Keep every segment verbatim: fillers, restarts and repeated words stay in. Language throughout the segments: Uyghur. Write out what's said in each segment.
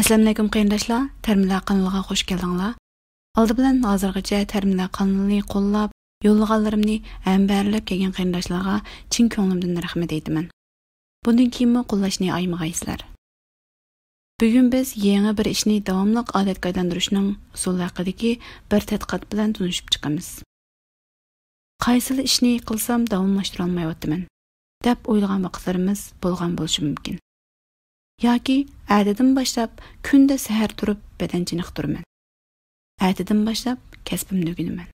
ئەسسالامۇئەلەيكۇم قېرىنداشلار، تەرمىلەر قانىلىغا خۇش كەلدىڭلار. ئالدى بىلەن ھازىرغىچە تەرمىلەر قانىلىنى قوللاپ، يوللىغانلىرىمنى ھەمبەرلەپ كەلگەن قېرىنداشلارغا چىن كۆڭلۈمدىن رەھمەت ئېيتىمەن. بۇندىن كېيىنمۇ قوللاشنى ئايىمىغايسىلەر. بۈگۈن بىز يېڭى بىر ئىشنى داۋاملىق ئادەتكە ئايلاندۇرۇشنىڭ ئۇسۇلى ھەققىدىكى بىر تەتقىقات بىلەن تونۇشۇپ چىقىمىز. قايسىلا ئىشنى قىلسام داۋاملاشتۇرالمايۋاتىمەن، دەپ ئويلىغان ۋاقىتلىرىمىز بولغان بولۇشى مۇمكىن. ياكى ئەتىدىن باشلاپ كۈندە سەھەر تۇرۇپ بەدەن چېنىقتۇرىمەن. ئەتىدىن باشلاپ كەسپىمنى ئۆگىنىمەن.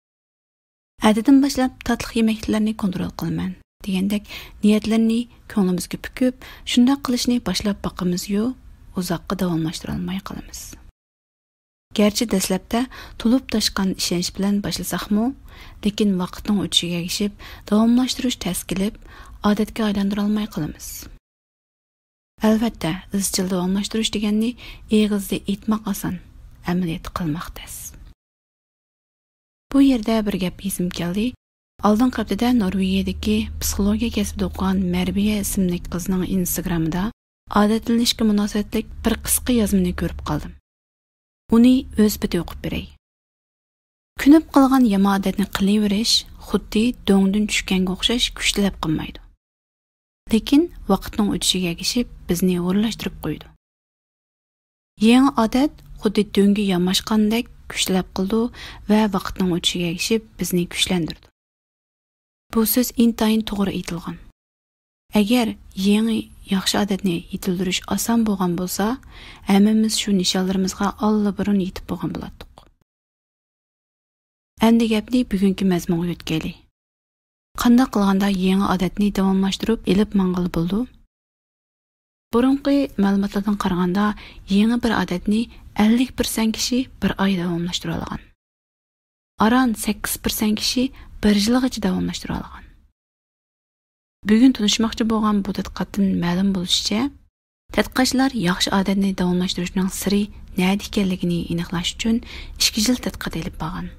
ئەتىدىن باشلاپ تاتلىق يېمەكلىكلەرنى كونترول قىلىمەن، دېگەندەك نىيەتلەرنى كۆڭلىمىزگە پۈكۈپ، شۇنداق قىلىشنى باشلاپ باقىمىزيۇ، ئۇزاققا داۋاملاشتۇرالماي قالىمىز. گەرچە دەسلەپتە تولۇپ تاشقان ئىشەنچ بىلەن باشلىساقمۇ، لېكىن ۋاقىتنىڭ ئۆتۈشىگە ئەگىشىپ داۋاملاشتۇرۇش تەس كېلىپ، ئادەتكە ئايلاندۇرالماي قالىمىز. ئەلۋەتتە، ئىزچىل داۋاملاشتۇرۇش دېگەننى ئېغىزدا ئېيتماق ئاسان، ئەمەلىيەتتە قىلماق تەس. بۇ يەردە بىر گەپ ئېسىمگە كەلدى. ئالدىنقى ھەپتىدە نورۋېگىيەدىكى پسىخولوگىيە كەسپىدە ئوقۇغان مەربىيە ئىسىملىك قىزنىڭ ئىنستاگرامىدا ئادەتلىنىشكە مۇناسىۋەتلىك بىر قىسقا يازمىنى كۆرۈپ قالدىم. ئۇنى ئۆز پېتى ئوقۇپ بېرەي. كۆنۈپ قالغان يامان ئادەتنى قىلىۋېرىش خۇددى دۆڭدىن چۈشكەنگە ئوخشاش كۈچ تەلەپ قىلمايدۇ. لېكىن ۋاقىتنىڭ ئۆتۈشىگە ئەگىشىپ بىزنى ھۇرۇنلاشتۇرۇپ قويىدۇ. يېڭى ئادەت خۇددى دۆڭگە ياماشقاندەك كۈچ تەلەپ قىلىدۇ ۋە ۋاقىتنىڭ ئۆتۈشىگە ئەگىشىپ بىزنى كۈچلەندۈرىدۇ. بۇ سۆز ئىنتايىن توغرا ئېيتىلغان. ئەگەر يېڭى ياخشى ئادەتنى يېتىلدۈرۈش ئاسان بولغان بولسا، ھەممىمىز شۇ نىشانلىرىمىزغا ئاللىبۇرۇن يېتىپ بولغان بولاتتۇق. ئەمدى گەپنى بۈگۈنكى مەزمۇنغا يۆتكەيلى. قانداق قىلغاندا يېڭى ئادەتنى داۋاملاشتۇرۇپ ئېلىپ ماڭغىلى بولىدۇ؟ بۇرۇنقى مەلۇماتلاردىن قارىغاندا، يېڭى بىر ئادەتنى ئەللىك پىرسەنت كىشى بىر ئاي داۋاملاشتۇرالىغان. ئاران سەككىز پىرسەنت كىشى بىر يىلغىچە داۋاملاشتۇرالىغان. بۈگۈن تونۇشماقچى بولغان بۇ تەتقىقاتتىن مەلۇم بولۇشىچە، تەتقىقاتچىلار ياخشى ئادەتنى داۋاملاشتۇرۇشنىڭ سىرى نەدە ئىكەنلىكىنى ئېنىقلاش ئۈچۈن ئىككى يىل تەتقىقات ئېلىپ بارغان.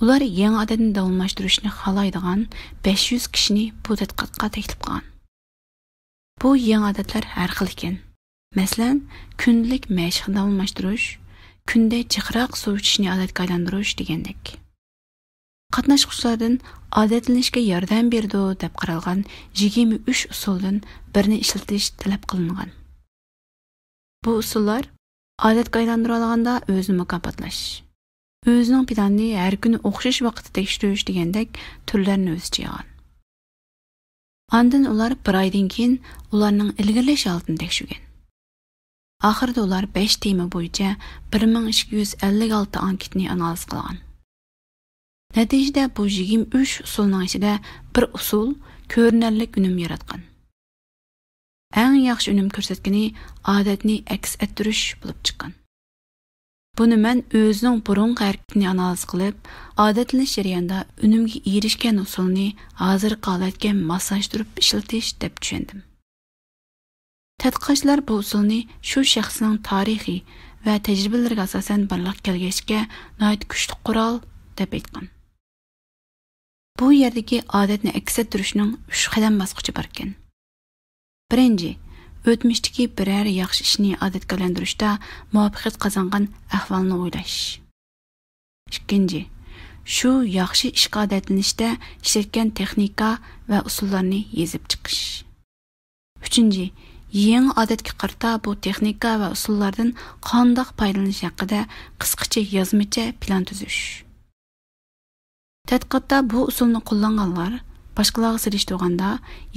ئۇلار يېڭى ئادەتنى داۋاملاشتۇرۇشنى خالايدىغان بەش يۈز كىشىنى بۇ تەتقىقاتقا تەكلىپ قىلغان. بۇ يېڭى ئادەتلەر ھەر خىل ئىكەن. مەسىلەن، كۈندىلىك مەشىقنى داۋاملاشتۇرۇش، كۈندە جىقراق سۇ ئىچىشنى ئادەتكە ئايلاندۇرۇش دېگەندەك. قاتناشقۇچىلاردىن ئادەتلىنىشكە ياردەم بېرىدۇ دەپ قارالغان يىگىرمە ئۈچ ئۇسۇلدىن بىرنى ئىشلىتىش تەلەپ قىلىنغان. بۇ ئۇسۇللار ئادەتكە ئايلاندۇرالىغاندا ئۆزىنى مۇكاپاتلاش، ئۆزىنىڭ پىلانىنى ھەر كۈنى ئوخشاش ۋاقىتتا تەكشۈرۈش دېگەندەك تۈرلەرنى ئۆز ئىچىگە ئالغان. ئاندىن ئۇلار بىر ئايدىن كېيىن ئۇلارنىڭ ئىلگىرىلەش ھالىتىنى تەكشۈرگەن. ئاخىرىدا ئۇلار بەش تېما بويىچە بىر مىڭ ئىككى يۈز ئەللىك ئالتە ئانكېتنى ئانالىز قىلغان. نەتىجىدە بۇ يىگىرمە ئۈچ ئۇسۇلنىڭ ئىچىدە بىر ئۇسۇل كۆرۈنەرلىك ئۈنۈم ياراتقان. ئەڭ ياخشى ئۈنۈم كۆرسەتكىنى ئادەتنى ئەكس ئەتتۈرۈش بولۇپ چىققان. بۇنى مەن ئۆزىنىڭ بۇرۇنقى ھەرىكىتىنى ئانالىز قىلىپ، ئادەتلىنىش جەريانىدا ئۈنۈمگە ئېرىشكەن ئۇسۇلنى ھازىرقى ھالەتكە ماسلاشتۇرۇپ ئىشلىتىش دەپ چۈشەندىم. تەتقىقاتچىلار بۇ ئۇسۇلنى شۇ شەخسنىڭ تارىخى ۋە تەجرىبىلىرىگە ئاساسەن بارلىققا كەلگەچكە ناھايىتى كۈچلۈك قورال دەپ ئېيتقان. بۇ يەردىكى ئادەتنى ئەكس ئەتتۈرۈشنىڭ ئۈچ قەدەم باسقۇچى باركەن. بىرىنچى، ئۆتمۈشتىكى بىرەر ياخشى ئىشنى ئادەتكە ئايلاندۇرۇشتا مۇۋەپپەقىيەت قازانغان ئەھۋالنى ئويلاش. ئىككىنچى، شۇ ياخشى ئىشقا ئادەتلىنىشتە ئىشلەتكەن تېخنىكا ۋە ئۇسۇللارنى يېزىپ چىقىش. ئۈچىنچى، يېڭى ئادەتكە قارىتا بۇ تېخنىكا ۋە ئۇسۇللاردىن قانداق پايدىلىنىش ھەققىدە قىسقىچە يازمىچە پىلان تۈزۈش. تەتقىقاتتا بۇ ئۇسۇلنى قوللانغانلار باشقىلارغا سېلىشتۇرغاندا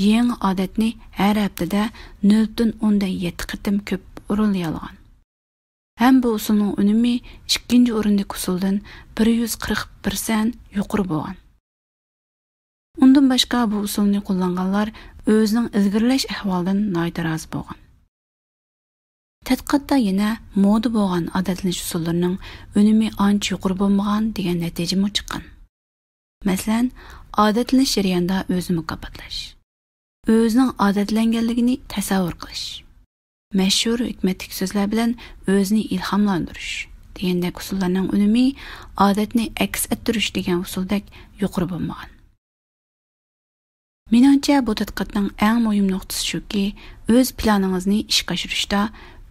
يېڭى ئادەتنى ھەر ھەپتىدە نۆل پۈتۈن ئوندىن يەتتە قېتىم كۆپ ئورۇنلىيالىغان. ھەم بۇ ئۇسۇلنىڭ ئۈنۈمى ئىككىنچى ئورۇندىكى ئۇسۇلدىن بىر يۈز قىرىق پىرسەنت يۇقىرى بولغان. ئۇندىن باشقا بۇ ئۇسۇلنى قوللانغانلار ئۆزىنىڭ ئىلگىرىلەش ئەھۋالىدىن ناھايىتى رازى بولغان. تەتقىقاتتا يەنە مودا بولغان ئادەتلىنىش ئۇسۇللىرىنىڭ ئۈنۈمى ئانچە يۇقىرى بولمىغان دېگەن نەتىجىمۇ چىققان. مەسىلەن، ئادەتلىنىش جەريانىدا ئۆزىنى مۇكاپاتلاش، ئۆزىنىڭ ئادەتلەنگەنلىكىنى تەسەۋۋۇر قىلىش، مەشھۇر ھېكمەتلىك سۆزلەر بىلەن ئۆزىنى ئىلھاملاندۇرۇش دېگەندەك ئۇسۇللارنىڭ ئۈنۈمى ئادەتنى ئەكس ئەتتۈرۈش دېگەن ئۇسۇلدەك يۇقىرى بولمىغان. مېنىڭچە، بۇ تەتقىقاتنىڭ ئەڭ مۇھىم نۇقتىسى شۇكى، ئۆز پىلانىڭىزنى ئىشقا ئاشۇرۇشتا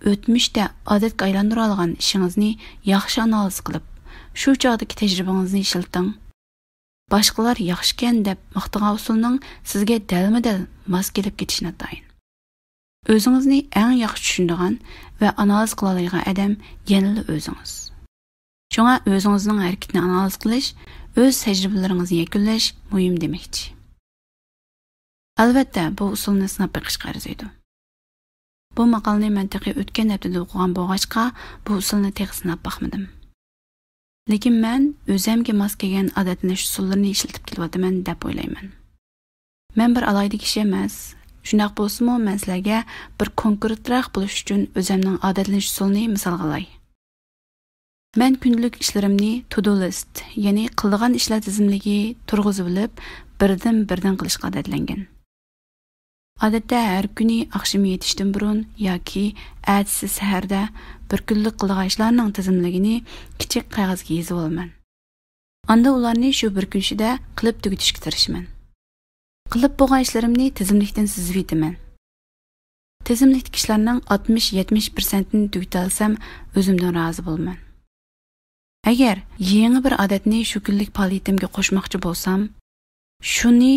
ئۆتمۈشتە ئادەتكە ئايلاندۇرالىغان ئىشىڭىزنى ياخشى ئانالىز قىلىپ، شۇ چاغدىكى تەجرىبىڭىزنى ئىشلىتىڭ. باشقىلار ياخشىكەن دەپ ماختىغان ئۇسۇلنىڭ سىزگە دەلمۇدەل ماس كېلىپ كېتىشى ناتايىن. ئۆزىڭىزنى ئەڭ ياخشى چۈشىنىدىغان ۋە ئانالىز قىلالايدىغان ئادەم يەنىلا ئۆزىڭىز. شۇڭا ئۆزىڭىزنىڭ ھەرىكىتىنى ئانالىز قىلىش، ئۆز تەجرىبىلىرىڭىزنى يەكۈنلەش مۇھىم دېمەكچى. ئەلۋەتتە، بۇ ئۇسۇلنى سىناپ بېقىشقا ئەرزىيدۇ. بۇ ماقالىنى مەن تېخى ئۆتكەن ھەپتىدە ئوقۇغان بولغاچقا، بۇ ئۇسۇلنى تېخى سىناپ باقمىدىم. لېكىن مەن ئۆزەمگە ماس كەلگەن ئادەتلىنىش ئۇسۇللىرىنى ئىشلىتىپ كېلىۋاتىمەن دەپ ئويلايمەن. مەن بىر ئالاھىدە كىشى ئەمەس. شۇنداق بولسىمۇ، مەن سىلەرگە بىر كونكرېتراق بولۇش ئۈچۈن ئۆزەمنىڭ ئادەتلىنىش ئۇسۇلىنى مىسالغا ئالاي. مەن كۈندىلىك ئىشلىرىمنى to do list، يەنى قىلىدىغان ئىشلار تىزىملىكى تۇرغۇزۇۋېلىپ، بىردىن-بىردىن قىلىشقا ئادەتلەنگەن. ئادەتتە ھەر كۈنى ئاخشىمى يېتىشتىن بۇرۇن ياكى ئەتىسى سەھەردە بىر كۈنلۈك قىلىدىغان ئىشلارنىڭ تىزىملىكىنى كىچىك قەغەزگە يېزىۋالىمەن. ئاندىن ئۇلارنى شۇ بىر كۈن ئىچىدە قىلىپ تۈگىتىشكە تىرىشىمەن. قىلىپ بولغان ئىشلىرىمنى تىزىملىكتىن سىزىۋېتىمەن. تىزىملىكتىكى ئىشلارنىڭ ئاتمىش يەتمىش پىرسەنتىنى تۈگىتەلسەم، ئۆزۈمدىن رازى بولىمەن. ئەگەر يېڭى بىر ئادەتنى شۇ كۈنلۈك پائالىيىتىمگە قوشماقچى بولسام، شۇنى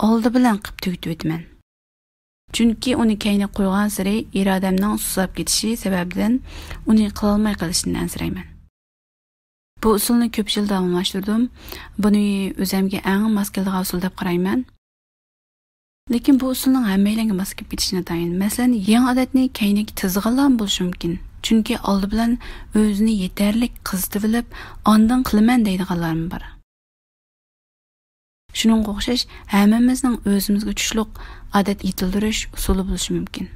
ئالدى بىلەن قىلىپ تۈگىتىۋېتىمەن. چۈنكى ئۇنى كەينىگە قويغانسېرى ئىرادەمنىڭ سۇسلاپ كېتىشى سەۋەبىدىن ئۇنى قىلالماي قېلىشىدىن ئەنسىرەيمەن. بۇ ئۇسۇلنى كۆپ يىل داۋاملاشتۇردۇم. بۇنى ئۆزەمگە ئەڭ ماس كېلىدىغان ئۇسۇل دەپ قارايمەن. لېكىن بۇ ئۇسۇلنىڭ ھەممەيلەنگە ماس كېلىپ كېتىشى ناتايىن. مەسىلەن، يېڭى ئادەتنى كەينىگە تىزغانلارمۇ بولۇشى مۇمكىن. چۈنكى ئالدى بىلەن ئۆزىنى يېتەرلىك قىزىتىۋېلىپ، ئاندىن قىلىمەن دەيدىغانلارمۇ بار. شۇنىڭغا ئوخشاش ھەممىمىزنىڭ ئۆزىمىزگە چۈشلۈك ئادەت يېتىلدۈرۈش ئۇسۇلى بولۇشى مۇمكىن.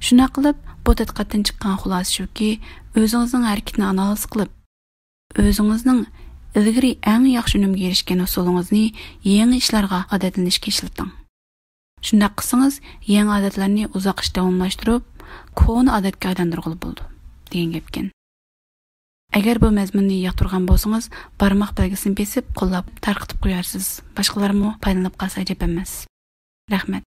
شۇنداق قىلىپ، بۇ تەتقىقاتتىن چىققان خۇلاسە شۇكى، ئۆزىڭىزنىڭ ھەرىكىتىنى ئانالىز قىلىپ، ئۆزىڭىزنىڭ ئىلگىرى ئەڭ ياخشى ئۈنۈمگە ئېرىشكەن ئۇسۇلىڭىزنى يېڭى ئىشلارغا ئادەتلىنىشكە ئىشلىتىڭ. شۇنداق قىلسىڭىز، يېڭى ئادەتلەرنى ئۇزاققىچە داۋاملاشتۇرۇپ، كونا ئادەتكە ئايلاندۇرغىلى بولىدۇ، دېگەن گەپكەن. ئەگەر بۇ مەزمۇننى ياقتۇرغان بولسىڭىز، بارماق بەلگىسىنى بېسىپ، قوللاپ، تارقىتىپ قويارسىز. باشقىلارمۇ پايدىلىنىپ قالسا ئەجەب ئەمەس. رەھمەت.